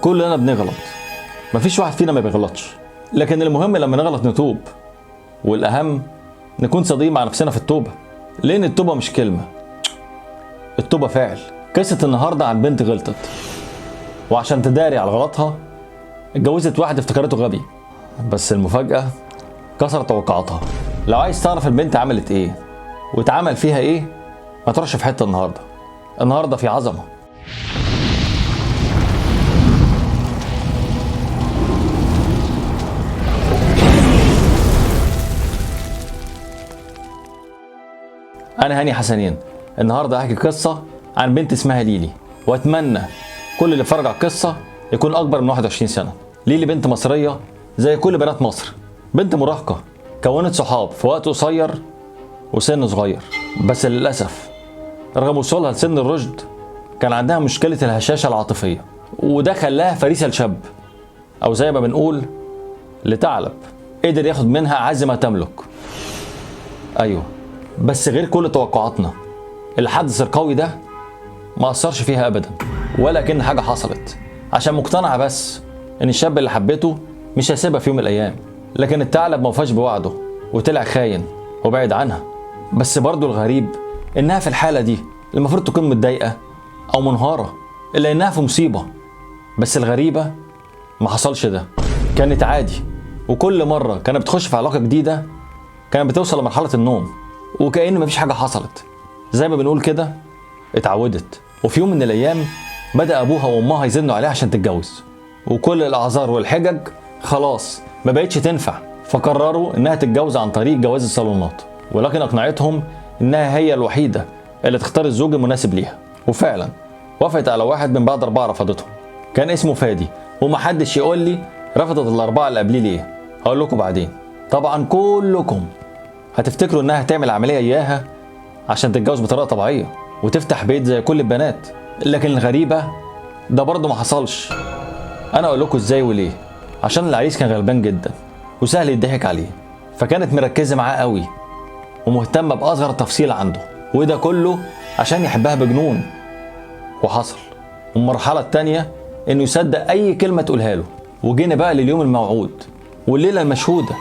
كلنا بنغلط، مفيش واحد فينا ما بيغلطش، لكن المهم لما نغلط نتوب، والاهم نكون صادقين مع نفسنا في التوبة، لان التوبة مش كلمة، التوبة فعل. قصة النهارده عن بنت غلطت، وعشان تداري على غلطها اتجوزت واحد افتكرته غبي، بس المفاجاة كسرت توقعاتها. لو عايز تعرف البنت عملت ايه واتعمل فيها ايه، ما تروحش في حتة النهارده. النهارده في عظمه. انا هاني حسنين، النهارده هحكي قصة عن بنت اسمها ليلي، واتمنى كل اللي اتفرج على القصة يكون اكبر من 21 سنة. ليلي بنت مصرية زي كل بنات مصر، بنت مراهقة كونت صحاب في وقت قصير وسن صغير، بس للاسف رغم وصولها لسن الرشد كان عندها مشكلة الهشاشه العاطفية، وده خلاها فريسة لشاب، او زي ما بنقول لثعلب، قدر ياخد منها اعز ما تملك. ايوه، بس غير كل توقعاتنا الحدث القوي ده ما اثرش فيها ابدا، ولا كأن حاجة حصلت، عشان مقتنعة بس ان الشاب اللي حبته مش هيسيبها في يوم من الايام. لكن الثعلب ما وفاش بوعده وطلع خاين وبعد عنها. بس برضه الغريب انها في الحالة دي المفروض تكون متضايقة او منهاره، الا انها في مصيبة. بس الغريبة ما حصلش ده، كانت عادي، وكل مرة كانت بتخش في علاقة جديدة كانت بتوصل لمرحلة النوم وكأن مفيش حاجة حصلت. زي ما بنقول كده اتعودت. وفي يوم من الايام بدأ ابوها وامها يزنوا عليها عشان تتجوز، وكل الاعذار والحجج خلاص ما بقتش تنفع، فقرروا انها تتجوز عن طريق جواز الصالونات، ولكن اقنعتهم انها هي الوحيدة اللي تختار الزوج المناسب ليها. وفعلا وافقت على واحد من بعد 4 رفضتهم، كان اسمه فادي، ومحدش يقول لي رفضت ال4 اللي قبليه ليه، هقول لكم بعدين. طبعا كلكم هتفتكروا انها هتعمل عملية اياها عشان تتجوز بطريقة طبيعية وتفتح بيت زي كل البنات، لكن الغريبة ده برضه ما حصلش. انا اقول لكم ازاي وليه. عشان العريس كان غلبان جدا وسهل يضحك عليه، فكانت مركزه معاه قوي ومهتمه باصغر تفصيل عنده، وده كله عشان يحبها بجنون. وحصل. والمرحلة الثانية انه يصدق اي كلمة تقولها له. وجينا بقى لليوم الموعود والليلة المشهودة،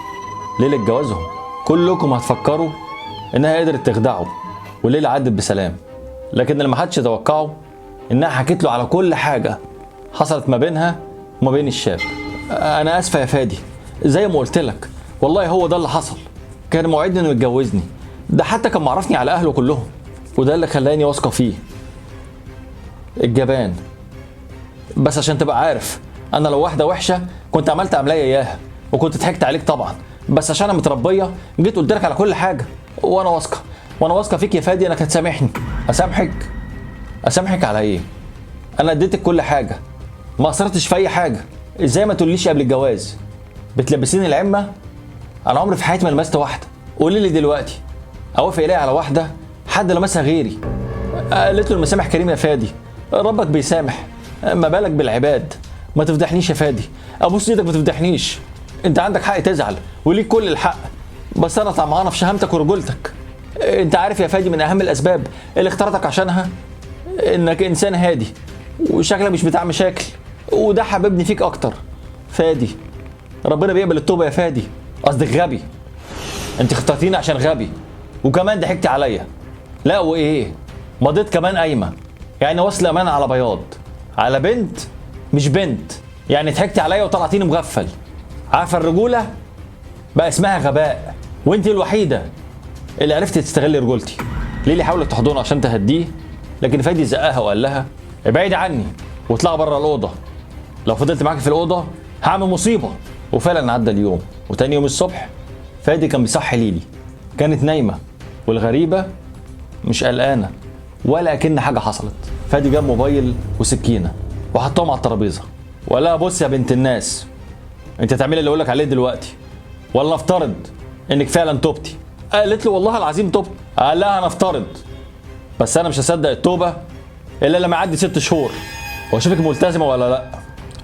ليلة جوازهم. كلكم هتفكروا انها قدرت تخدعه والليلة عدت بسلام، لكن اللي محدش يتوقعه انها حكت له على كل حاجة حصلت ما بينها وما بين الشاب. انا اسفه يا فادي، زي ما قلت لك والله هو ده اللي حصل، كان موعدني انه يتجوزني، ده حتى كان معرفني على اهله كلهم، وده اللي خلاني واثقة فيه الجبان. بس عشان تبقى عارف، انا لو واحدة وحشة كنت عملت عملية اياها وكنت ضحكت عليك طبعا، بس عشان انا متربيه جيت قلت لك على كل حاجة، وانا واثقة، وانا واثقة فيك يا فادي انك هتسامحني. اسامحك؟ اسامحك على ايه؟ انا اديتك كل حاجة، ما قصرتش في اي حاجة، ازاي ما تقوليش قبل الجواز؟ بتلبسيني العمه؟ انا عمري في حياتي ما لمست واحدة، قولي لي دلوقتي اوافق ليه على واحدة حد لمسها غيري؟ قالت له المسامح كريم يا فادي، ربك بيسامح، ما بالك بالعباد. ما تفضحنيش يا فادي، ابوس ايدك ما تفضحنيش، انت عندك حق تزعل وليك كل الحق، بس انا طمعانه في شهامتك ورجولتك. انت عارف يا فادي من اهم الاسباب اللي اخترتك عشانها انك انسان هادي وشكلك مش بتاع مشاكل، وده حببني فيك اكتر. فادي ربنا بيقبل التوبة يا فادي. قصدك غبي، انت اخترتيني عشان غبي وكمان ضحكتي عليا. لا وايه، مضيت كمان قايمة، يعني وصل امانه على بياض، على بنت مش بنت، يعني ضحكتي عليا وطلعتيني مغفل. عارفه الرجولة بقى اسمها غباء، وانت الوحيدة اللي عرفتي تستغلي رجولتي. ليلي حاولت تحضنه عشان تهديه، لكن فادي زقها وقال لها ابعدي عني واطلعي بره الاوضة، لو فضلت معاكي في الاوضة هعمل مصيبة. وفعلا عدى اليوم، وتاني يوم الصبح فادي كان بيصحي ليلي، كانت نايمة والغريبة مش قلقانة ولا كأن حاجة حصلت. فادي جاب موبايل وسكينة وحطهم على الترابيزة وقال لها بص يا بنت الناس، انت تعملي اللي اقولك عليه دلوقتي ولا افترض انك فعلا توبتي. قالت له والله العظيم توبت. قال لها هنفترض، بس انا مش هصدق التوبة الا لما يعدي 6 شهور واشوفك ملتزمة ولا لا،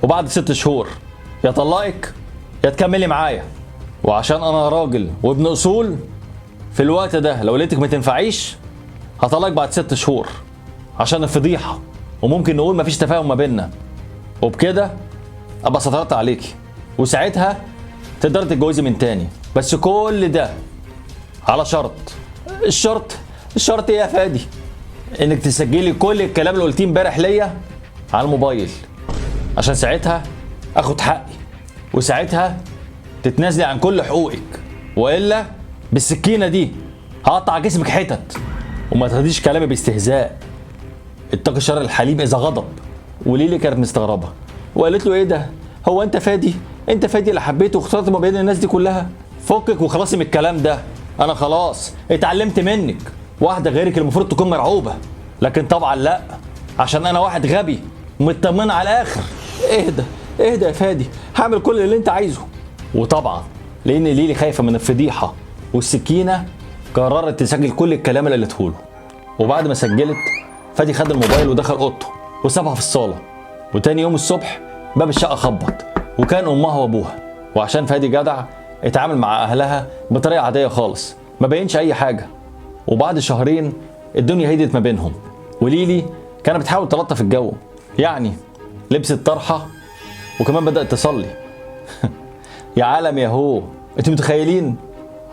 وبعد 6 شهور يا طلقك يا تكملي معايا. وعشان انا راجل وابن اصول، في الوقت ده لو لقيتك ما تنفعيش هطلقك بعد 6 شهور عشان الفضيحة، وممكن نقول مفيش تفاهم ما بيننا، وبكده ابقى سترت عليكي، وساعتها تقدري تتجوزي من تاني، بس كل ده على شرط. الشرط ايه يا فادي؟ انك تسجلي كل الكلام اللي قلتيه امبارح ليا على الموبايل، عشان ساعتها اخد حقي، وساعتها تتنازلي عن كل حقوقك، والا بالسكينة دي هقطع جسمك حتت. وما تاخديش كلامي باستهزاء، اتقي شر الحليم اذا غضب. وليلي كانت مستغربه وقالت له ايه ده؟ هو انت فادي؟ انت فادي اللي حبيته واخترت ما بين الناس دي كلها؟ فكك وخلاصي من الكلام ده، انا خلاص اتعلمت منك، واحدة غيرك المفروض تكون مرعوبه، لكن طبعا لا، عشان انا واحد غبي ومطمن على الاخر. اهدى اهدى يا فادي، هعمل كل اللي انت عايزه. وطبعا لان ليلي خايفة من الفضيحة والسكينة، قررت تسجل كل الكلام اللي قالته له. وبعد ما سجلت، فادي خد الموبايل ودخل اوضته وسابها في الصاله. وتاني يوم الصبح باب الشقة خبط، وكان امها وابوها. وعشان فادي جدع اتعامل مع اهلها بطريقة عادية خالص، ما بينش اي حاجة. وبعد شهرين الدنيا هديت ما بينهم، وليلي كانت بتحاول تلطف الجو، يعني لبست طرحه وكمان بدات تصلي. يا عالم يا هو، انتوا متخيلين؟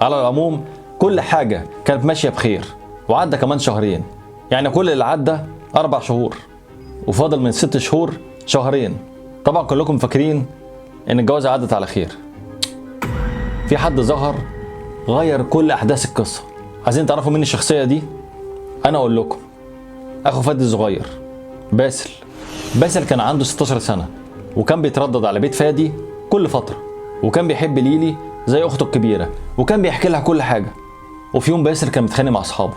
على العموم كل حاجة كانت ماشية بخير، وعدى كمان شهرين، يعني كل اللي عدى 4 شهور، وفاضل من 6 شهور شهرين. طبعا كلكم فاكرين ان الجوازه عدت على خير. في حد ظهر غير كل احداث القصة. عايزين تعرفوا مين الشخصية دي؟ انا اقول لكم، اخو فادي الصغير باسل. باسل كان عنده 16 سنة، وكان بيتردد على بيت فادي كل فترة، وكان بيحب ليلي زي اخته الكبيرة، وكان بيحكي لها كل حاجة. وفي يوم باسل كان متخانق مع اصحابه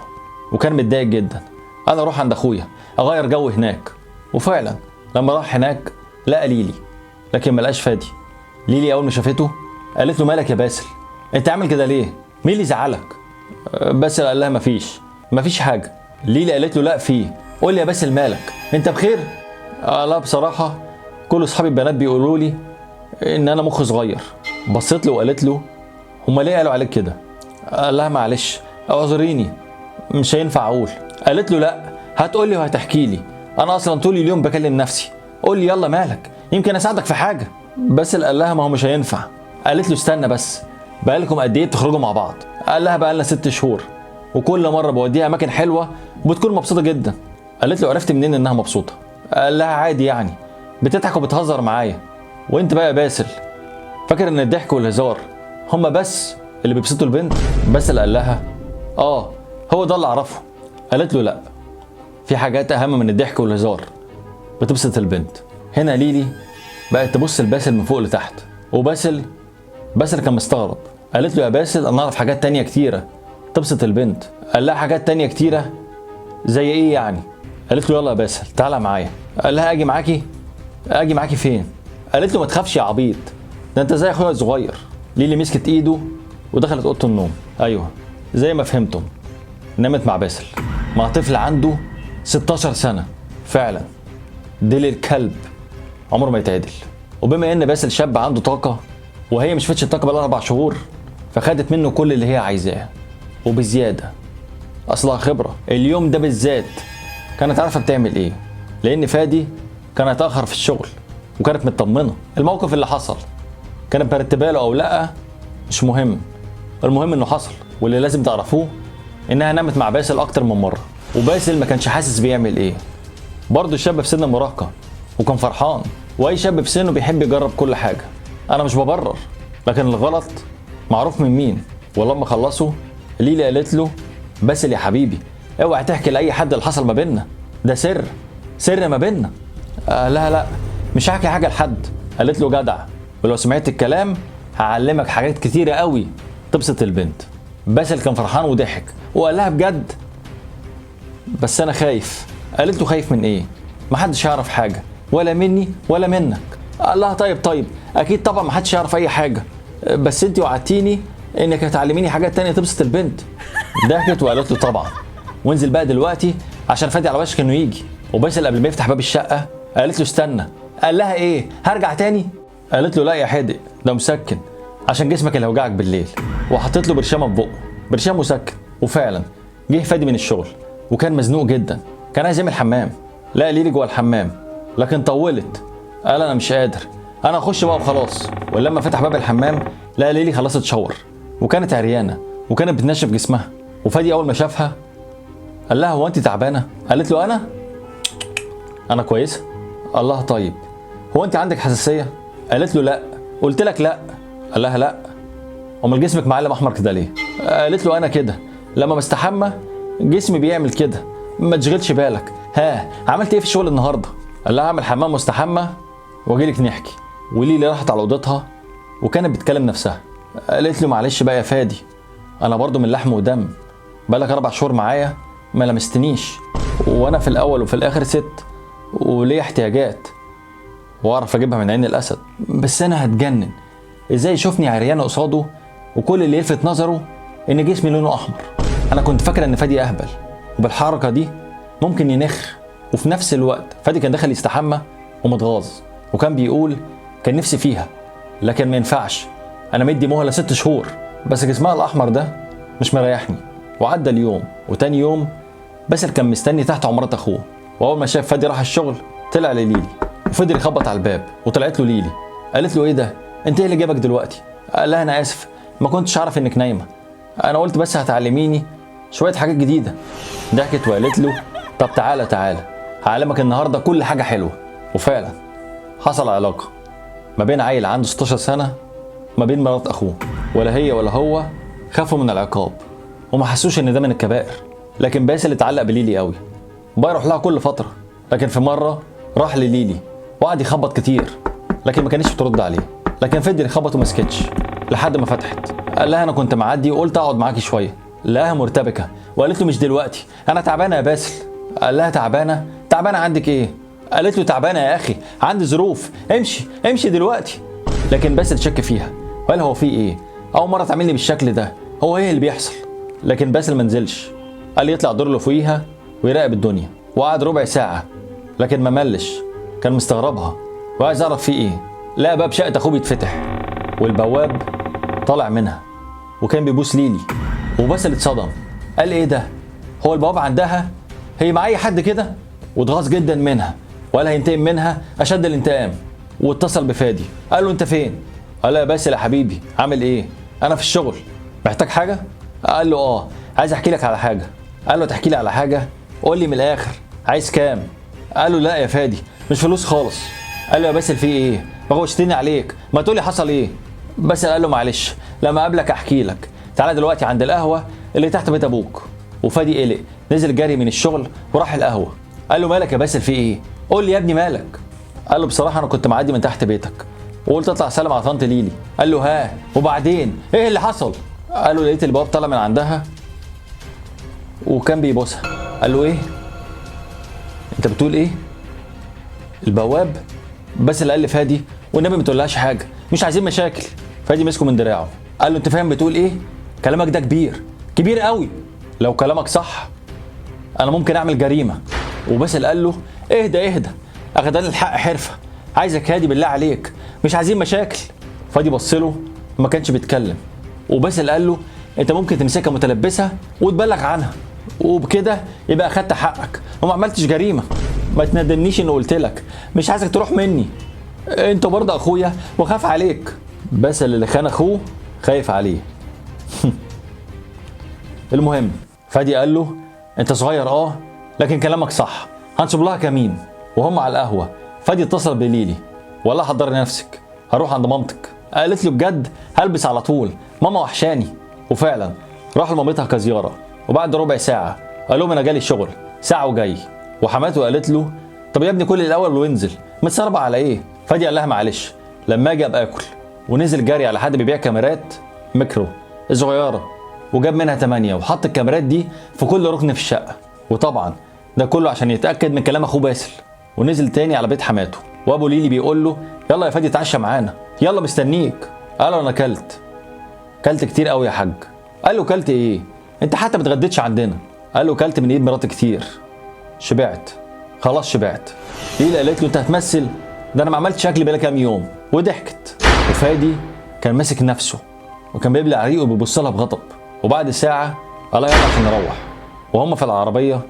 وكان متضايق جدا، انا اروح عند اخويا اغير جو هناك. وفعلا لما راح هناك لقى ليلي، لكن ما لقاش فادي. ليلي اول ما شافته قالت له مالك يا باسل؟ انت عامل كده ليه؟ مين اللي زعلك؟ باسل قال لها مفيش حاجة. ليلي قالت له لا فيه، قول لي يا باسل مالك، انت بخير؟ لا بصراحة كل اصحابي البنات بيقولوا لي ان انا مخي صغير. بصيت له وقالت له هما ليه قالوا عليك كده؟ قال لها معلش اعذريني مش هينفع اقول. قالت له لا هتقول لي وهتحكي لي، انا اصلا طول اليوم بكلم نفسي، قول لي يلا مالك يمكن اساعدك في حاجة. باسل قال لها ما هو مش هينفع. قالت له استنى بس، بقالكم قد ايه بتخرجوا مع بعض؟ قال لها بقالنا 6 شهور، وكل مرة بوديها اماكن حلوة وبتكون مبسوطة جدا. قالت له عرفت منين انها مبسوطة؟ قال لها عادي يعني بتضحك وبتهزر معايا. وانت بقى يا باسل فاكر ان الضحك والهزار هما بس اللي بيبسطوا البنت؟ باسل قال لها اه هو ده اللي اعرفه. قالت له لا، في حاجات اهم من الضحك والهزار بتبسط البنت. هنا ليلي بقت تبص لباسل من فوق لتحت، وباسل كان مستغرب. قالت له يا باسل انا اعرف حاجات تانية كتيرة تبسط البنت. قال لها حاجات تانية كتيرة زي ايه يعني؟ قالت له يلا يا باسل تعالى معايا. قال لها اجي معاكي؟ اجي معاكي فين؟ قالت له ما تخافش يا عبيط، ده انت زي اخويا الصغير. ليلي مسكت ايده ودخلت اوضة النوم. ايوه زي ما فهمتم، نامت مع باسل، مع طفل عنده 16 سنة. فعلا ديل الكلب عمره ما يتعدل. وبما ان باسل شاب عنده طاقة وهي مش فتش الطاقة بقى 4 شهور، فخدت منه كل اللي هي عايزاه وبزياده، اصلها خبره. اليوم ده بالذات كانت عارفه بتعمل ايه، لان فادي كان هيتاخر في الشغل وكانت مطمنه. الموقف اللي حصل كانت مرتبه له او لا مش مهم، المهم انه حصل. واللي لازم تعرفوه انها نامت مع باسل اكتر من مرة، وباسل ما كانش حاسس بيعمل ايه. برضه الشاب في سن المراهقة وكان فرحان، واي شاب في سنة بيحب يجرب كل حاجة. انا مش ببرر، لكن الغلط معروف من مين. ولما خلصوا ليلي قالت له باسل يا حبيبي اوعى تحكي لاي حد اللي حصل ما بيننا، ده سر، سر ما بيننا. لا لا مش هحكي حاجة لحد. قالت له جدع، ولو سمعت الكلام هعلمك حاجات كتيرة قوي تبسط البنت. باسل كان فرحان وضحك وقال لها بجد بس انا خايف. قالت له خايف من ايه؟ محدش يعرف حاجة ولا مني ولا منك. قال لها طيب اكيد طبعا محدش يعرف اي حاجة، بس انت وعدتيني انك هتعلميني حاجات تانية تبسط البنت. ضحكت وقالت له طبعا، وانزل بقى دلوقتي عشان فادي على وشك انه يجي. وباسل قبل ما يفتح باب الشقة قالت له استنى. قال لها ايه هرجع تاني؟ قالت له لا يا حادق ده مسكن عشان جسمك اللي هيوجعك بالليل. وحطيت له برشامه في بقه، برشام مسكن. وفعلا جه فادي من الشغل وكان مزنوق جدا، كان عايز يعمل حمام. لقى ليلي جوه الحمام، لكن طولت قال انا مش قادر، انا اخش بقى وخلاص. ولما فتح باب الحمام لقى ليلي خلصت شاور وكانت عريانه وكانت بتنشف جسمها. وفادي اول ما شافها قال لها هو انت تعبانة؟ قالت له انا كويسة. قال لها طيب هو انت عندك حساسية؟ قالت له لا. قلت لك لا. قال لها لا. امال جسمك معلم احمر كده ليه؟ قالت له انا كده لما بستحمى جسمي بيعمل كده، ما تشغلش بالك. ها عملت ايه في الشغل النهارده؟ قال لها اعمل حمام واستحمى واجيلك نحكي. وليلي راحت على اوضتها وكانت بتكلم نفسها. قالت له معلش بقى يا فادي، انا برضو من لحم ودم، بقالك 4 شهور معايا ما لمستنيش، وانا في الاول وفي الاخر ست وليا احتياجات واعرف اجيبها من عين الاسد، بس انا هتجنن ازاي يشوفني عريانه قصاده وكل اللي يلفت نظره ان جسمي لونه احمر. انا كنت فاكره ان فادي اهبل وبالحركه دي ممكن ينخ، وفي نفس الوقت فادي كان دخل يستحمى ومتغاظ وكان بيقول كان نفسي فيها لكن ما ينفعش، انا مدي مهله 6 شهور، بس جسمها الاحمر ده مش مريحني. وعدى اليوم وتاني يوم باسل كان مستني تحت عمارة اخوه، واول ما شاف فادي راح الشغل طلع لليلي وفضل يخبط على الباب، وطلعت له ليلي. قالت له ايه ده؟ انت ايه اللي جابك دلوقتي؟ قال لها انا اسف ما كنتش اعرف انك نايمة، انا قلت بس هتعلميني شوية حاجات جديدة. ضحكت وقالت له طب تعالى تعالى هعلمك النهارده كل حاجة حلوة. وفعلا حصل علاقة ما بين عيل عنده 16 سنة ما بين مرات اخوه، ولا هي ولا هو خافوا من العقاب وما حسوش ان ده من الكبائر. لكن باسل اتعلق بليلي قوي وبقى يروح لها كل فترة، لكن في مرة راح لليلي وقعد يخبط كتير لكن ما كانتش بترد عليه، لكن فضل يخبط وما سكتش لحد ما فتحت. قال لها انا كنت معدي وقلت اقعد معاكي شوية. لقاها مرتبكه وقالت له مش دلوقتي انا تعبانة يا باسل. قال لها تعبانة؟ تعبانة عندك ايه؟ قالت له تعبانة يا اخي عندي ظروف، امشي امشي دلوقتي. لكن باسل شك فيها وقال هو في ايه؟ اول مرة تعملني بالشكل ده، هو ايه اللي بيحصل؟ لكن باسل ما نزلش، قال يطلع دور اللي فوقيها ويراقب الدنيا، وقعد ربع ساعة لكن ما ملش، كان مستغربها وعايز يعرف فيه ايه. لقى باب شقه اخوه بيتفتح والبواب طالع منها وكان بيبوس ليلي، وباسل اتصدم قال ايه ده؟ هو البواب عندها؟ هي مع اي حد كده؟ واتغاظ جدا منها وقال هينتقم منها اشد الانتقام. واتصل بفادي قال له انت فين؟ قال له يا باسل يا حبيبي عامل ايه؟ انا في الشغل، محتاج حاجة؟ قال له اه عايز احكي لك على حاجة. قال له تحكي لي على حاجة؟ قول لي من الاخر عايز كام؟ قال له لا يا فادي مش فلوس خالص. قال له يا باسل في ايه؟ بغوشتني عليك، ما تقولي حصل ايه؟ باسل قال له معلش لما اقابلك احكي لك، تعالى دلوقتي عند القهوة اللي تحت بيت ابوك. وفادي قلق نزل جري من الشغل وراح القهوة. قال له مالك يا باسل في ايه؟ قول لي يا ابني مالك. قال له بصراحة انا كنت معدي من تحت بيتك وقلت اطلع سلم على طنط ليلي. قال له ها وبعدين ايه اللي حصل؟ قال له لقيت البواب طالع من عندها وكان بيبوسها. قال له ايه؟ انت بتقول ايه؟ البواب؟ باسل قال لفادي والنبي ما تقولهاش حاجة، مش عايزين مشاكل. فادي مسكه من دراعه قال له انت فاهم بتقول ايه؟ كلامك ده كبير كبير قوي، لو كلامك صح انا ممكن اعمل جريمة. وباسل قال له اهدى اهدى، اخدان الحق حرفه، عايزك هادي بالله عليك، مش عايزين مشاكل. فادي بص له ما كانش بيتكلم، وباسل قال له انت ممكن تمسكها متلبسه وتبلغ عنها وبكده يبقى اخدت حقك وما عملتش جريمة. ما تندمنيش اني قلت لك، مش عايزك تروح مني، انت برضه اخويا وخاف عليك. باسل اللي خان اخوه خايف عليه. المهم فادي قال له انت صغير اه لكن كلامك صح، هنصب لها كمين. وهم على القهوة فادي اتصل بليلي والله حضري نفسك هروح عند مامتك. قالت له بجد؟ هلبس على طول، ماما وحشاني. وفعلا راح لمامتها كزياره، وبعد ربع ساعة قال لهم انا جالي الشغل ساعة وجاي. وحماته قالت له طب يا ابني كل الاول وانزل، متسربع على ايه؟ فادي قال لها معلش لما اجي ابقى اكل. ونزل جري على حد بيبيع كاميرات ميكرو صغيرة وجاب منها 8 وحط الكاميرات دي في كل ركن في الشقة، وطبعا ده كله عشان يتاكد من كلام اخوه باسل. ونزل تاني على بيت حماته وابو ليلي بيقول له يلا يا فادي اتعشى معانا، يلا مستنيك. قال له انا كلت كتير قوي يا حاج. قال له كلت ايه؟ انت حتى ما اتغديتش عندنا. قال له كلت من ايد مراتي كتير، شبعت خلاص شبعت. ليلى قالت له انت هتمثل؟ ده انا ما عملتش اكل بقالي كام يوم. وضحكت. وفادي كان ماسك نفسه وكان بيبلع ريقه وبيبص لها بغضب. وبعد ساعة قال يلا عشان نروح. وهم في العربية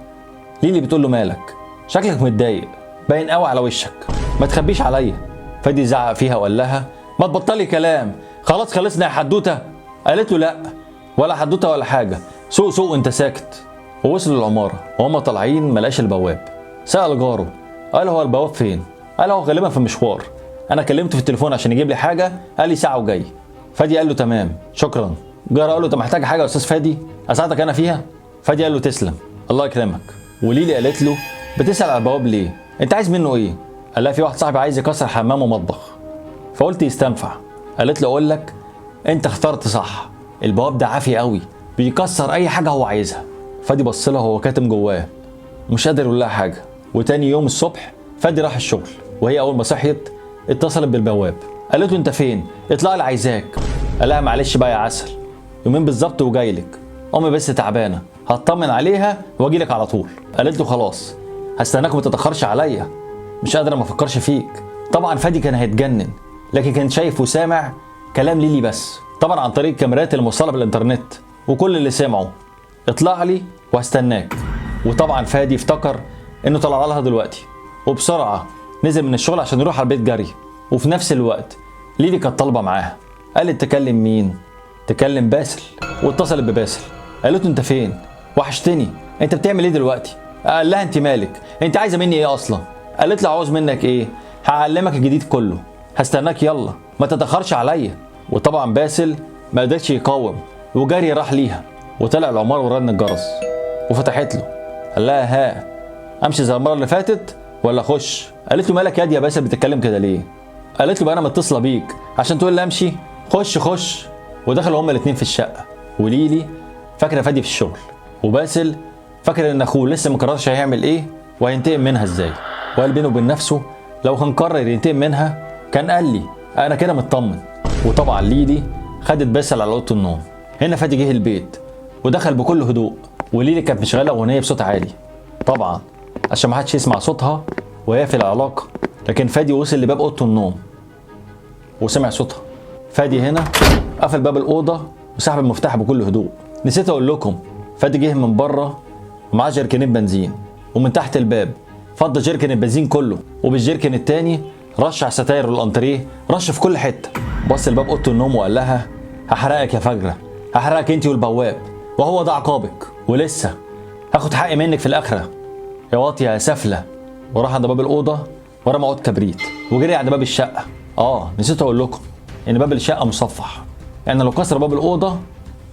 ليلي بتقول له مالك؟ شكلك متضايق، باين قوي على وشك. ما تخبيش عليا. فادي زعق فيها وقال لها ما تبطلي كلام، خلاص خلصنا يا حدوتة. قالت له لا ولا حدوتة ولا حاجة، سوق سوق وانت ساكت. ووصلوا العمارة وهم طالعين ما لقاش البواب. سأل جاره قال هو البواب فين؟ قال هو غالبا في مشوار، انا كلمته في التليفون عشان يجيب لي حاجة قال لي ساعة وجاي. فادي قال له تمام شكرا. جاره قال له انت محتاج حاجة يا استاذ فادي اساعدك انا فيها؟ فادي قال له تسلم الله يكرمك. وليلي قالت له بتسأل على البواب ليه؟ انت عايز منه ايه؟ قال لها في واحد صاحبي عايز يكسر حمام ومطبخ، فقلت يستنفع. قالت له اقول لك انت اخترت صح، البواب ده عافي قوي بيكسر اي حاجة هو عايزها. فادي بص لها وهو كاتم جواه مش قادر يقول لها حاجة. وتاني يوم الصبح فادي راح الشغل، وهي اول ما صحيت اتصلت بالبواب قالت له انت فين؟ اطلع لي عايزاك. قال لها معلش بقى يا عسل، يومين بالظبط وجاي لك، امي بس تعبانة هطمن عليها واجي لك على طول. قالت له خلاص هستناك وما تتاخرش عليا، مش قادرة ما افكرش فيك. طبعا فادي كان هيتجنن، لكن كان شايف وسامع كلام ليلي بس، طبعا عن طريق الكاميرات الموصلة بالانترنت، وكل اللي سمعه اطلع لي وهستناك. وطبعا فادي افتكر انه طلع لها دلوقتي، وبسرعة نزل من الشغل عشان يروح على البيت جري. وفي نفس الوقت ليلي كانت طالبه معاها، قالت تكلم مين؟ تكلم باسل. واتصلت بباسل قالت له انت فين؟ وحشتني، انت بتعمل ايه دلوقتي؟ قال لها انت مالك؟ انت عايزه مني ايه اصلا؟ قالت له عاوز منك ايه؟ هعلمك الجديد كله، هستناك يلا ما تتاخرش عليا. وطبعا باسل ما قدرش يقاوم وجري راح ليها، وطلع العمارة ورن الجرس وفتحت له. قال لها ها امشي زي المرة اللي فاتت ولا اخش؟ قالت له مالك يا باسل بتتكلم كده ليه؟ قالت له بقى انا متصلة بيك عشان تقول لي امشي، خش خش. ودخلوا هما الاثنين في الشقة، وليلي فاكره فادي في الشغل، وباسل فاكر ان اخوه لسه ما قررش هيعمل ايه وهينتقم منها ازاي. وقال بينه وبين نفسه لو كان قرر ينتقم منها كان قال لي انا كده مطمن. وطبعا ليلي خدت باسل على اوضة النوم. هنا فادي جه البيت ودخل بكل هدوء، وليلي كانت مشغله اغنية بصوت عالي طبعا عشان ما حدش يسمع صوتها وهي في العلاقة. لكن فادي وصل لباب اوضة النوم وسمع صوتها. فادي هنا قفل باب الاوضة وسحب المفتاح بكل هدوء. نسيت اقول لكم فادي جه من بره ومعاه جركنين بنزين، ومن تحت الباب فضى جركن البنزين كله، وبالجركن التاني رش على الستاير والانتريه، رش في كل حتة. بص لباب اوضة النوم وقال لها هحرقك يا فجره، هحرقك انت والبواب، وهو ده عقابك، ولسه هاخد حقي منك في الاخرة يا واطية يا سفله. وراح عند باب الاوضة ورمى عود كبريت وجري عند باب الشقة. نسيت اقول لكم ان باب الشقة مصفح، يعني لو كسر باب الاوضة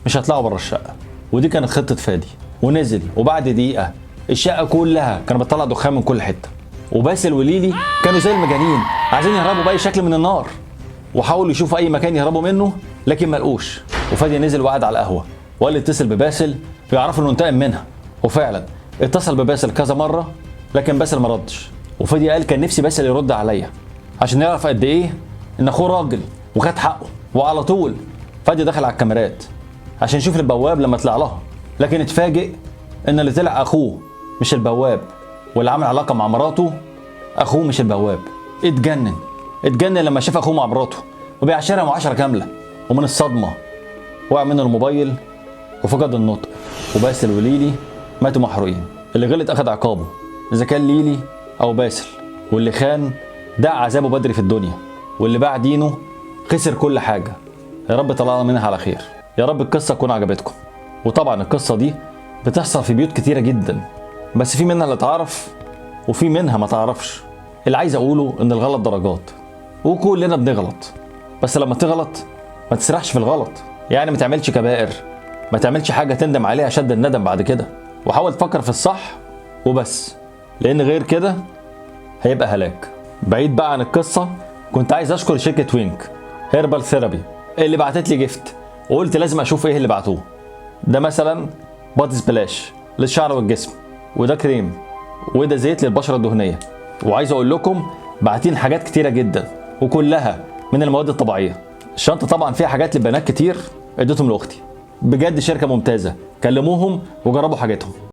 مش هيطلعوا بره الشقة. ودي كانت خطه فادي. ونزل، وبعد دقيقة الشقة كلها كانت بتطلع دخان من كل حتة، وباسل وليلي كانوا زي المجانين عايزين يهربوا باي شكل من النار، وحاولوا يشوفوا اي مكان يهربوا منه لكن ما لقوش. وفادي نزل وقعد على القهوة وقال اتصل بباسل ويعرفوا انه انتقم منها. وفعلا اتصل بباسل كذا مرة لكن باسل ما ردش. وفادي قال كان نفسي باسل يرد عليا عشان يعرف قد ايه ان اخوه راجل وخد حقه. وعلى طول فادي دخل على الكاميرات عشان يشوف البواب لما طلع لها، لكن اتفاجئ ان اللي طلع اخوه مش البواب، واللي عمل علاقة مع مراته اخوه مش البواب. اتجنن لما شاف اخوه مع مراته وبيعشرها معاشرة كاملة، ومن الصدمة وقع منه الموبايل وفقد النطق. وباسل وليلي ماتوا محروقين. اللي غلط اخد عقابه اذا كان ليلي او باسل، واللي خان ده عذابه بدري في الدنيا، واللي باع دينه خسر كل حاجة. يا رب طلعنا منها على خير، يا رب القصة تكون عجبتكم. وطبعا القصة دي بتحصل في بيوت كتيرة جدا، بس في منها اللي تعرف وفي منها ما تعرفش. اللي عايز اقوله ان الغلط درجات، وكلنا بنغلط، بس لما تغلط ما تسرحش في الغلط، يعني ما تعملش كبائر، ما تعملش حاجة تندم عليها شد الندم بعد كده، وحاول تفكر في الصح وبس، لان غير كده هيبقى هلاك. بعيد بقى عن القصة، كنت عايز اشكر شركة وينك herbal therapy اللي بعتت لي gift، وقلت لازم اشوف ايه اللي بعتوه. ده مثلا body splash للشعر والجسم، وده كريم، وده زيت للبشره الدهنية. وعايز اقول لكم باعتين حاجات كتيرة جدا وكلها من المواد الطبيعية. الشنطة طبعا فيها حاجات للبنات كتير اديتهم لاختي. بجد شركة ممتازة، كلموهم وجربوا حاجتهم.